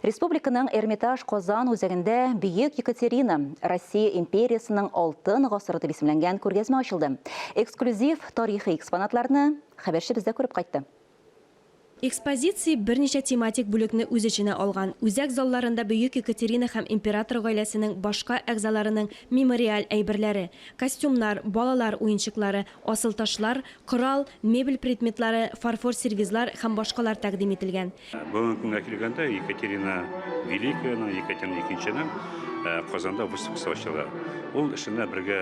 Республиканың Эрмитаж Казан үзәгендә Бөек Екатерина, Россия империясенең алтын гасыры дип исемләнгән күргәзмә ачылды. Эксклюзив тарихи экспонатларны хәбәрчебез дә күреп кайтты. Экспозиция берничә тематик бүлекне үз эченә алган. Үзәк залларында Бөек Екатерина һәм император гаиләсенең башка әгъзаларының мемориаль әйберләре, костюмнар, балалар уенчыклары, асылташлар, корал, мебель предметлары, фарфор сервизлар һәм башкалар тәкъдим ителгән. Бүгенге көнгә килгәндә, Екатерина Великаяның, Екатерина Икенченең Казанда выставкасы ачыла. Ул эшенә бергә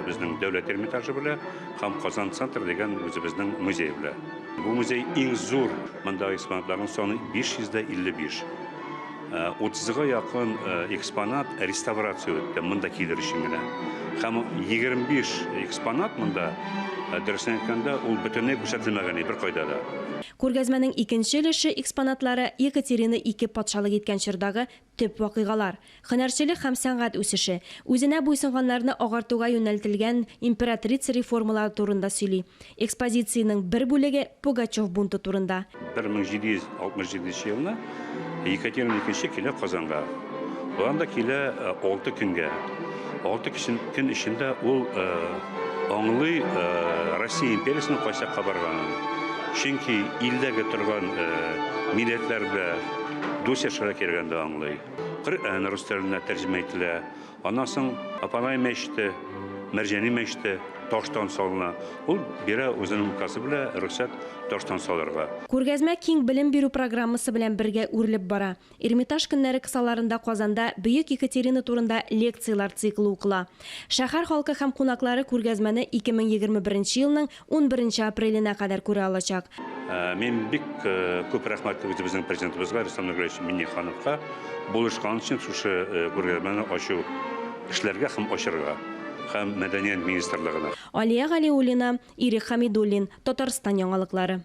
безнең Дәүләт Эрмитажы белән һәм Казан Центр дигән үзебезнең музей белән. Бу музей иң зур, мондагы экспонатларның саны 555. 30-га якын экспонат реставрация үтте, монда килер өчен генә. Һәм 25 экспонат монда, дөресен әйткәндә, ул бөтенләй күрсәтелмәгән бер кайда да. Күргәзмәнең икенче өлеше экспонатлары Екатерина I патшалык иткән чордагы төп вакыйгалар, һөнәрчелек һәм сәнгать үсеше, үзенә буйсынганнарны агартуга юнәлтелгән императрица реформалары турында сөйли. Экспозициянең бер бүлеге Пугачев бунты турында. 1767 елны Екатерина Икенче килә Казанга. Ул анда килә алты көнгә. Алты көн эчендә ул аңлый Россия империясенең кайсы якка барганын. Чөнки илдәге торган милләтләр белән дус яшәргә кирәген дә аңлый. Коръән рус теленә тәрҗемә ителә. Аннан соң Апанай мәчете, Мәрҗани мәчете таштан салына. Ул бирә үзенең указы белән рөхсәт таштан салырга. Күргәзмә киң белем бирү программасы белән бергә үрелеп бара. Эрмитаж көннәре кысаларында Казанда Бөек Екатерина турында лекцияләр циклы укыла. Шәһәр халкы һәм кунаклары күргәзмәне 2021 елның унберенче апреленә кадәр күрә алачак. Мин бик күп рәхмәтле үзебезнең президентыбызга Рөстәм Нургалиевич Миңнехановка булышкан өчен шушы күргәзмәне ачу эшләргә һәм ачырга һәм мәдәният министрлыгына. Алия Галиуллина, Ирек Хәмидуллин, Татарстан яңалыклары.